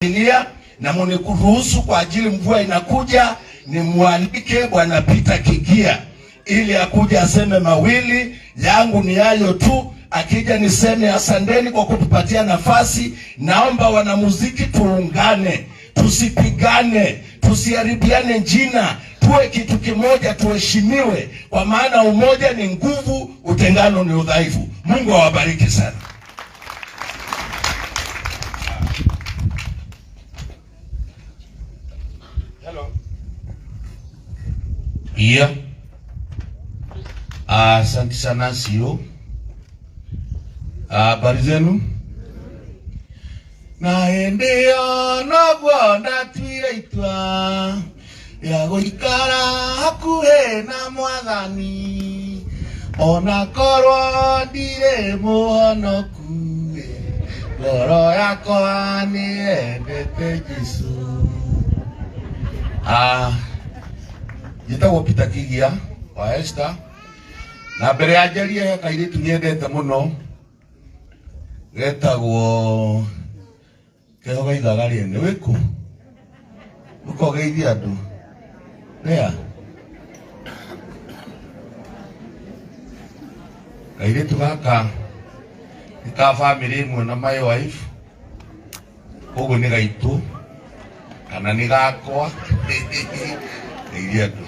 Familia na munikuruhusu kwa ajili mvua inakuja, nimwalike Bwana Peter Kigia ili akuja aseme mawili yangu ni hayo tu. Akija niseme asanteni kwa kutupatia nafasi. Naomba wanamuziki tuungane, tusipigane, tusiharibiane jina, tuwe kitu kimoja, tuheshimiwe, kwa maana umoja ni nguvu, utengano ni udhaifu. Mungu awabariki sana. Hello. Yeah. Asante sana sio. Habari zenu? Na hĩndĩ ĩyo noguo ndatuire itua rĩa gũikara hakuhĩ na mwathani ona korwo ndirĩ mũhonoku ngoro yakwa nĩ yendete Jesũ. Njĩtagwo Peter Kigia wa Esther na mbere ya njarie he kairĩtu nyendete mũno getagwo keho gaithaga rĩene wĩkũ ũkogeithia andũ rea kairĩtu gaka nĩ ka bamĩrĩ ĩmwe na my wife koguo nĩ gaitũ kana nĩ gakwa geithia andũ.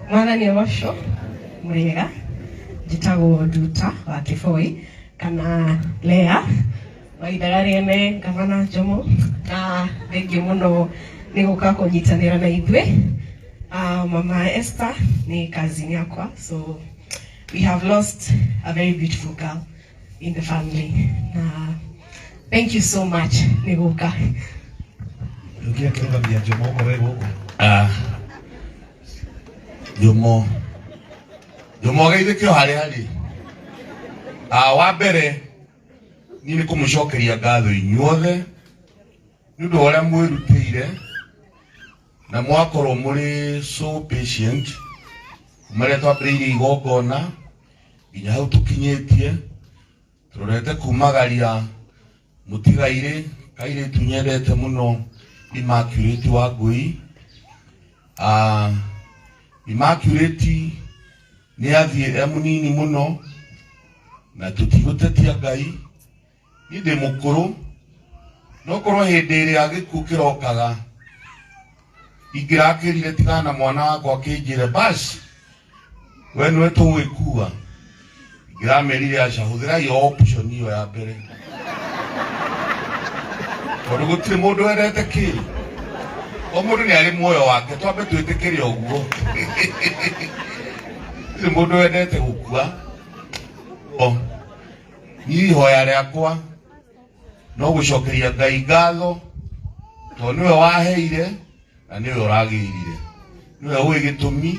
Mwathani ũgoco mũrĩega, njĩtagwo Nduta wa Kĩboi kana Lea wa ithaga rĩene Gavana Jomo, na thengiũ mũno nĩ gũka kũnyitanĩra na ithuĩ. Mama Esther nĩ cousin yakwa, so we have lost a very beautiful girl in the family. Na thank you so much nĩ gũka. Ndugia kĩrũgamia Jomo ũkorwo gũkũ. Jomo Jomo geithĩke o harĩa arĩ. Wa mbere niĩ nĩ kũmũcokeria ngatho inyuothe nĩ ũndũ wa ũrĩa mwĩrutĩire na mwakorwo mũrĩ so patient kuma rĩrĩa twambĩrĩirie igongona nginya hau tũkinyĩtie tũrorete kumagaria mũtigairĩ kairĩtu nyendete mũno Immaculate wa Ngui. Immaculate nĩ athiĩ e mũnini mũno na tũtigũtetia Ngai, niĩ ndĩ mũkũrũ no korwo hĩndĩ ĩrĩa gĩkuũ kĩrokaga ingĩrakĩrire tigana mwana wakwa akĩnjĩre basi we nĩwe tũgwĩkua, ingĩramerire aca hũthĩrai o option ĩyo ya mbere tondũ gũtirĩ mũndũ wendete kĩ o mũndũ nĩ arĩ muoyo wake, twambe twĩtĩkĩre ũguo gũtirĩ mũndũ wendete gũkua. O niĩ ihoya rĩakwa no gũcokeria Ngai ngatho tondũ nĩwe waheire na nĩwe ũragĩrire, nĩwe ũĩ gĩtũmi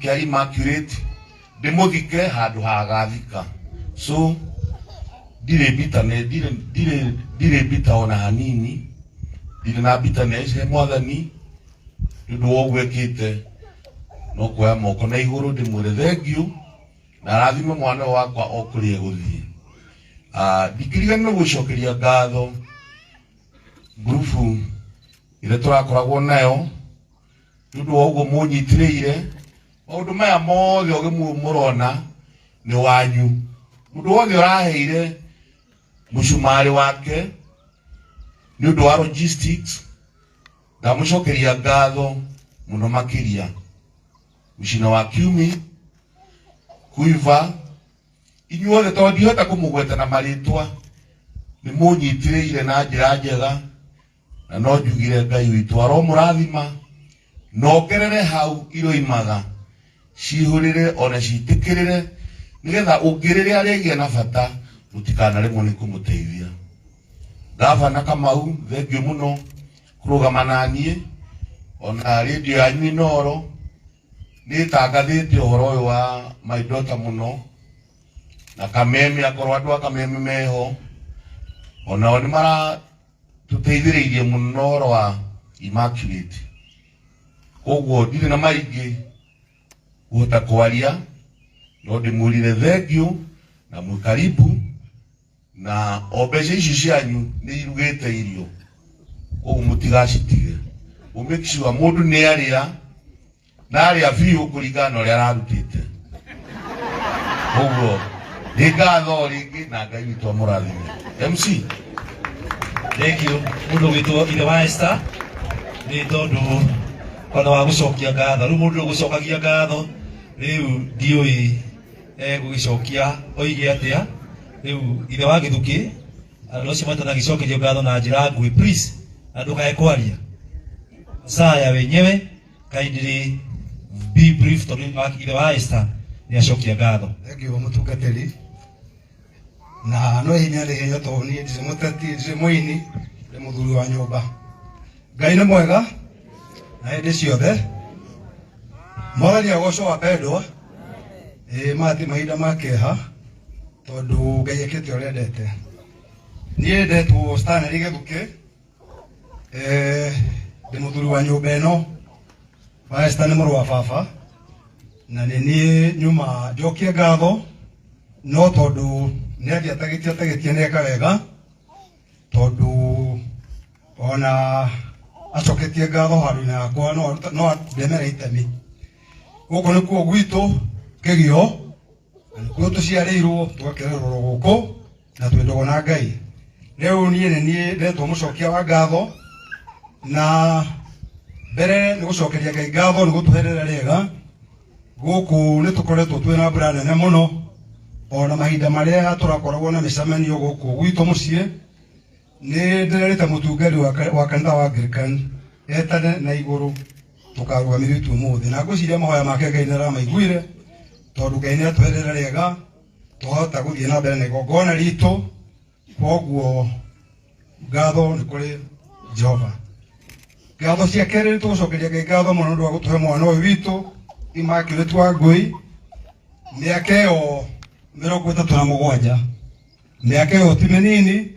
kĩa Immaculate ndĩmũthike handũ hagathika, so ndirĩ bitterness, ndirĩ bitter ona hanini, ndirĩ na bitterness he mwathani nĩ ũndũ wa ũguo ekĩte, no kuoya moko na igũrũ ndĩmwĩre thengiũ na arathime mwana ũyũ wakwa o kũrĩa egũthiĩ. Ndikĩriganĩrwo gũcokeria ngatho ngurubu ĩrĩa tũrakoragwo nayo nĩ ũndũ wa ũguo mũnyitĩrĩire maũndũ maya mothe ũgĩ mũrona nĩ wanyu, mũndũ wothe ũraheire mũcumarĩ wake nĩ ũndũ wa logistics ndamũcokeria ngatho mũno makĩria. Mũcina wa Kiumi Kuiva, inyuothe tondũ ndihota kũmũgweta na marĩtwa nĩ mũnyitĩrĩire na njĩra njega na no njugire Ngai witũ aromũrathima nongerere hau iroimaga cihũrĩre ona citĩkĩrĩre nĩgetha ũngĩ rĩrĩa arĩagĩa na bata mũtikanaremwo nĩ kũmũteithia. Gavana Kamau, thengiũ mũno kũrũgama na niĩ ona rĩndiũ yanyu Inooro nĩ ĩtangathĩte ũhoro ũyũ wa my daughter mũno na Kameme, akorwo andũ a Kameme meho onao nĩ maratũteithĩrĩirie mũno ũhoro wa Immaculate, koguo ndirĩ na maingĩ kũhota kwaria no ndĩmwĩrire thengiũ na mwĩ karibu. Na o mbeca ici cianyu nĩ irugĩte irio, koguo mũtigacitige. Mũ make sure mũndũ nĩ arĩa na arĩa biũ kũringana na ũrĩa ararutĩte. Koguo nĩ ngatho rĩngĩ na Ngai witũ amũrathime. MC. Thank you mundu gwitwo ithe wa Esther ni tondu kwanza wa gucokia ngatho. Riu mundu ugucokagia ngatho riu ndiui egugicokia oige atia. Riu ithe wa Githuki andu acio matanagicokerio ngatho na njira nguhi, please, na ndukae kwaria saya wenyewe, kindly be brief tondu ithe wa Esther ni acokia ngatho. Thank you mutungatĩri, na no hinya nĩ hinya tondũ niĩ ndirĩ mũteti, ndirĩ mũini, ndĩ mũthuri wa nyũmba. Ngai nĩ mwega na hĩndĩ ciothe. Mwathani agocwo wapendwa. Ĩĩ maya ti mahinda ma kĩeha tondũ Ngai ekĩte ũrĩa endete. Niĩ ndetwo Stanley Gĩthukĩ, ndĩ mũthuri wa nyũmba ĩno. Wa Esther nĩ mũrũ wa baba na nĩ niĩ nyuma njokie ngatho, no tondũ nĩ athiĩ atagĩtie atagĩtie nĩ eka wega, tondũ ona acoketie ngatho handũ-inĩ hakwa no ndemere itemi. Gũkũ nĩkuo gwitũ Kĩgio, na nĩkuo tũciarĩirwo tũgakĩrererwo gũkũ na twĩ ndũgũ na Ngai. Rĩu niĩ nĩ niĩ ndetwo mũcokia wa ngatho, na mbere nĩ gũcokeria Ngai ngatho nĩ gũtũhe rĩera rĩega. Gũkũ nĩ tũkoretwo twĩna mbura nene mũno, ona mahinda marĩa tũrakoragwo na mĩcemanio gũkũ gwitũ mũciĩ, nĩ ndĩrerĩte mũtungeri wa kanitha wa Anglican etane na igũrũ tũkarũgamĩrio itu ũmũthĩ, na ngwĩciria mahoya make Ngai nĩ aramaiguire, tondũ Ngai nĩ atũhe rĩera rĩega twahota gũthiĩ na mbere na igongona ritũ. Koguo ngatho nĩ kũrĩ Jehova. Ngatho cia kerĩ nĩ tũgũcokeria Ngai ngatho mũno nĩ ũndũ wa gũtũhe mwana ũyũ witũ Immaculate Wangũi, mĩaka ĩyo 37, mĩaka ĩyo ti mĩnini.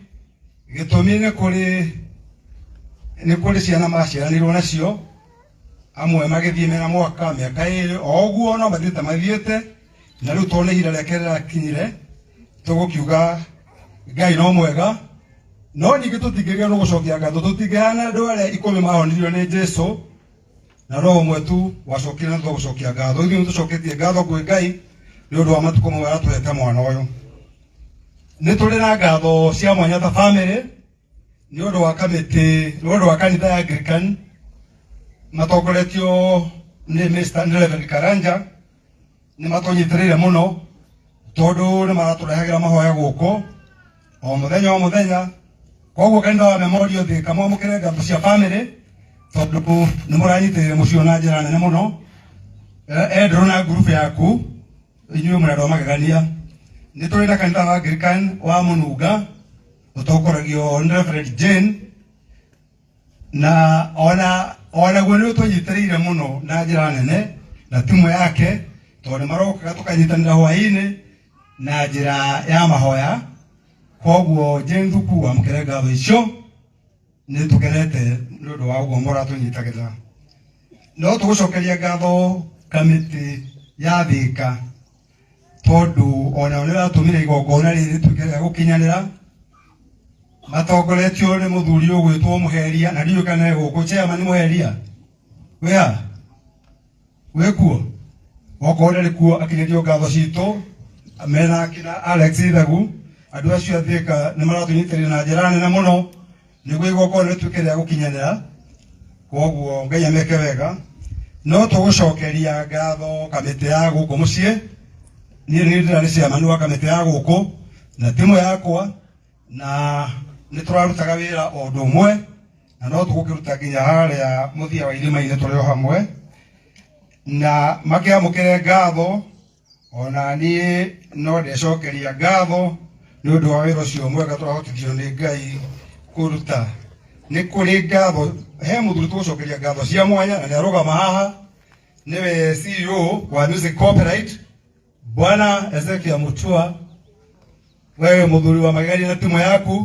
Gĩtũmi nĩ kũrĩ ciana maciaranĩirwo nacio, amwe magĩthiĩ mena mwaka mĩaka 2 o ũguo no mathiĩte mathiĩte, na rĩu tondũ nĩ ihinda rĩake rĩrakinyire tũgũkiuga Ngai no mwega. No ningĩ tũtingĩgĩa nĩ gũcokia ngatho, tũtingĩhana andũ arĩa 10 mahonirio nĩ Jesũ na roho ũmwe tu wacokire na tũgũcokia ngatho. Ithuĩ nĩ tũcoketie ngatho kwĩ Ngai nĩ ũndũ wa matukũ mau aratũhete mwana ũyũ. Nĩ tũrĩ na ngatho cia mwanya ta family nĩ ũndũ wa kamĩtĩ, nĩ ũndũ wa kanitha ya Anglican matongoretio nĩ Mr. Reverend Karanja, nĩ matũnyitĩrĩire mũno tondũ nĩ maratũrehagĩra mahoya gũkũ o mũthenya o mũthenya. Koguo kanitha wa Memorial Thika mwamũkĩre ngatho cia family tondũ nĩ mũranyitĩrĩire mũciĩ na njĩra nene mũno. Endũrũ na ngurubu yaku inyuĩ mũrĩ andũ a magegania. Nĩ tũrĩ na kanitha wa Anglican wa Mũnunga ũtongoragio nĩ Reverend Jane, na onaguo nĩ ũtũnyitĩrĩire mũno na njĩra nene na timu yake, tondũ nĩ marokaga tũkanyitanĩra hwaĩ-inĩ na njĩra ya mahoya. Koguo Jane Thuku wamũkĩre ngatho icio, nĩ tũkenete nĩ ũndũ wa ũguo mũratũnyitagĩrĩra. No tũgũcokeria ngatho kamĩtĩ ya Thika tondũ onao nĩ ratũmire igongona rĩrĩ rĩtuĩke rĩa gũkinyanĩra, matongoretio nĩ mũthuri ũgwĩtwo Mũheria, na ndiũĩ kana e gũkũ. Chairman Mũheria, wĩ ha? Wĩ kuo? Okorwo ndarĩ kuo akinyĩrio ngatho citũ mena akina Alex Ithagu. Andũ acio a Thika nĩ maratũnyitĩrĩra na njĩra nene mũno nĩguo igongona rĩtuĩke rĩa gũkinyanĩra. Koguo Ngai ameke wega. No tũgũcokeria ngatho kamĩtĩ ya gũkũ mũciĩ. Niĩ nĩ ndĩrarĩ chairman wa kamĩtĩ ya gũkũ na timu yakwa, na nĩ tũrarutaga wĩra o ũndũ ũmwe, na no tũgũkĩruta nginya harĩa mũthia wa irĩma-inĩ tũrĩ o hamwe. Na makĩamũkĩre ngatho, ona niĩ no ndecokeria ngatho nĩ ũndũ wa wĩra ũcio mwega tũrahotithio nĩ Ngai kũruta. Nĩ kũrĩ ngatho, he mũthuri tũgũcokeria ngatho cia mwanya na nĩ arũgama haha, nĩwe CEO wa Music Copyright, Bwana Ezekiel Mutua. Wewe mũthuri wa magegania na timu yaku.